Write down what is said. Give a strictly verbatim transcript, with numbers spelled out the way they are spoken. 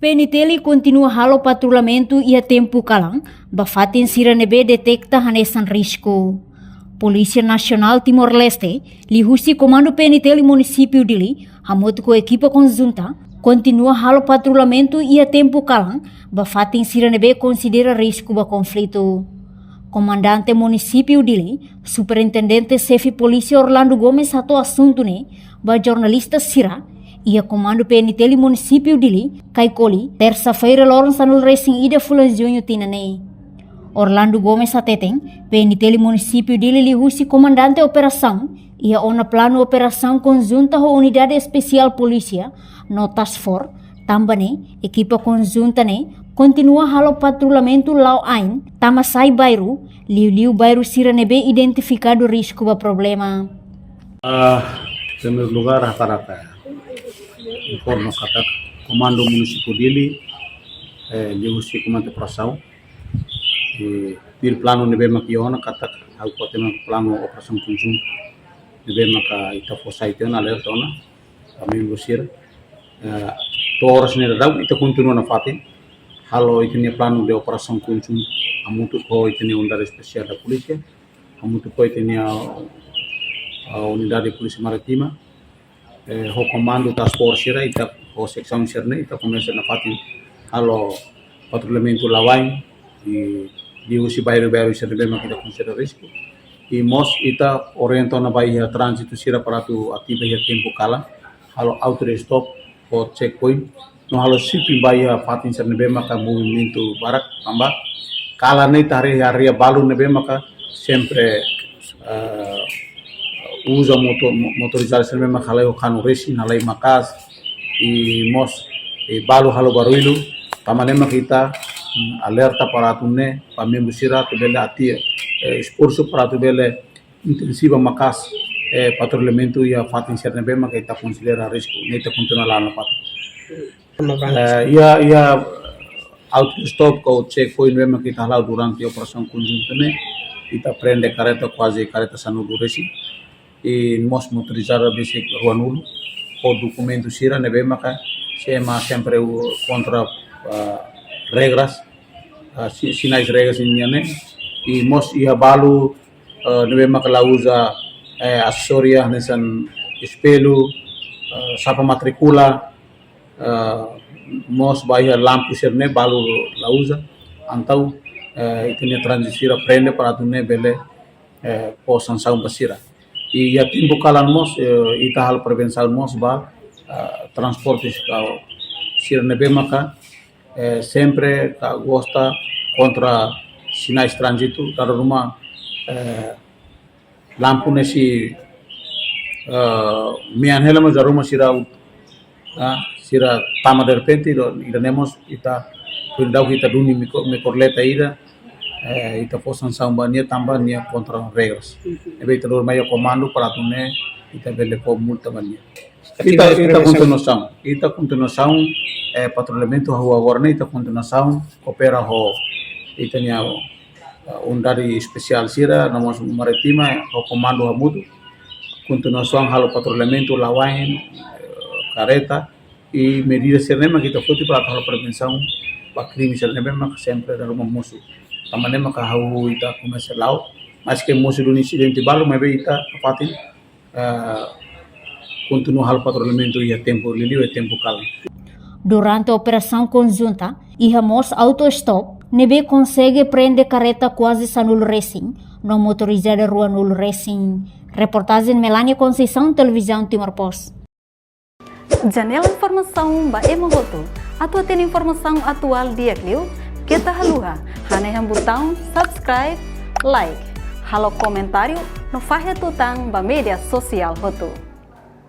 PNTL kontinua halo patrullamentu iha tempu kalan ba fatin sira ne'ebé deteta hanesan risku. Polísia Nasionál Timor-Leste, liuhusi Komandu PNTL Munisípiu Dili, hamutuk ho ekipa konjunta, kontinua halo patrullamentu iha tempu kalan ba fatin sira ne'ebé konsidera risku ba konflitu. Komandante Munisípiu Dili, Superintendente Xefe Polísia Orlando Gomes hato'o asuntu ne'e ba jornalista sira iha Komandu PNTL Munisípiu Dili, Caicoli, tersa-feira loron sanulu-resin-ida fulan Juñu tinan ne'e. Orlando Gomes hateten, PNTL Munisípiu Dili liuhusi Komandante Operasaun iha ona planu operasaun konjunta ho Unidade Espesiál Polísia no Task Force, tanba ne'e ekipa konjunta ne'e kontinua halo patrullamentu la'o ain, tama sai bairru, liuliu bairru sira ne'ebé identifikadu risku ba problema. Ah, primeiru lugar, hakarak informa katak Komandu Munisípiu Dili, eh, liuhusi Komandante Operasaun, eh, tuir planu ne'ebé mak iha ona katak ha'u fó tiha ona planu operasaun konjunta ne'ebé maka ita fó sai tiha ona, alerta ona ba membru sira. Eh, to'o oras ne'e daudaun ita kontinua nafatin halo ita-nia planu de operasaun konjunta hamutuk ho ita-nia Unidade Espesiál da Polísia, hamutuk ho ita-nia, eh, Unidade Polísia Marítima, eh, ho komandu task force sira, ita ho seksaun sira-ne'e, ita komesa nafatin halo patrullamentu la'o ain, i liuhusi bairru-bairru sira ne'ebé mak ita konsidera risku. I mós ita orienta ona ba iha tránzitu sira para atu ativa iha tempu kalan, halo auto stop ho checkpoint, no halo sweeping ba iha fatin sira ne'ebé maka movimentu barak, tanba kalan ne'e ita haree iha área balu ne'ebé maka sempre, eh, uza moto-, mo-, motorizadu sira ne'ebé maka halai ho kanu resin, halai maka'as, i mós, i balu halo barullu, tanba ne'e maka ita, mm, alerta para atu nune'e, ba membru sira atu bele ativa, eh, esforsu para atu bele intensiva maka'as, eh, patrullamentu iha fatin sira ne'ebé maka ita konsidera risku, ne'e ita kontinua la'o nafatin. Eh, iha, iha auto stop ka checkpoint ne'ebé maka ita hala'o durante operasaun konjunta ne'e, ita prende karreta kuaze karreta sanulu-resin, i mós motorizadu besik ruanulu, ho dokumentu sira ne'ebé maka ema sempre u-, kontra, ah, regras, ah, si-, sinais regras nian ne'e, i mós iha balu, eh, ne'ebé maka la uza, eh, asesóriu hanesan espellu, eh, sapa matrikula, eh, mós ba iha lampu sira-ne'e balu la uza, entaun, eh, ita-nia tránzitu sira prende para atu nune'e bele, eh, fó sansaun ba sira. I iha tempu kalan mós, eh, ita halo prevensaun mós ba, eh, transporte, eh, sira ne'ebé maka, eh, sempre ka gosta kontra sinais tránzitu, dala ruma, eh, lampu ne'e sei, eh, mean hela mas dala ruma sira, ah, sira tama derrepente, ida-ne'e mós ita, kuidadu ita duni miko-, mekorleta ida, eh, ita fó sansaun ba nia tanba nia kontra regras. Ne'ebé ita lori mai iha komandu para atu nune'e ita bele fó multa ba nia. Ita, ita kontinuasaun, ita kontinuasaun, eh, patrullamentu hahú agora ne'e, ita kontinuasaun koopera ho ita-nia, eh, unidade espesiál sira, no mós marítima, ho komandu hamutuk. Kontinuasaun halo patrullamentu la'o ain, eh, karreta, i medida sira-ne'e mak ita foti para halo prevensaun ba krime sira ne'ebé mak sempre dala ruma mosu. Tanba ne'e maka hahú ita komesa la'o, maske mosu duni insidente balu, maibé ita nafatin, eh, kontinua halo patrullamentu iha tempu liuliu iha tempu kalan. Durante operasaun konjunta, iha mós auto stop ne'ebé konsege prende karreta kuaze sanulu-resin, no motorizadu ruanulu-resin. Reportajen Melania Conceição, Televizaun Timor Post. Janela informasaun ba ema hotu. Atu hatene informasaun atuál di'ak liu, keta haluha hanehan butaun subscribe, like, halo komentáriu, no fahe tutan ba média sosiál hotu.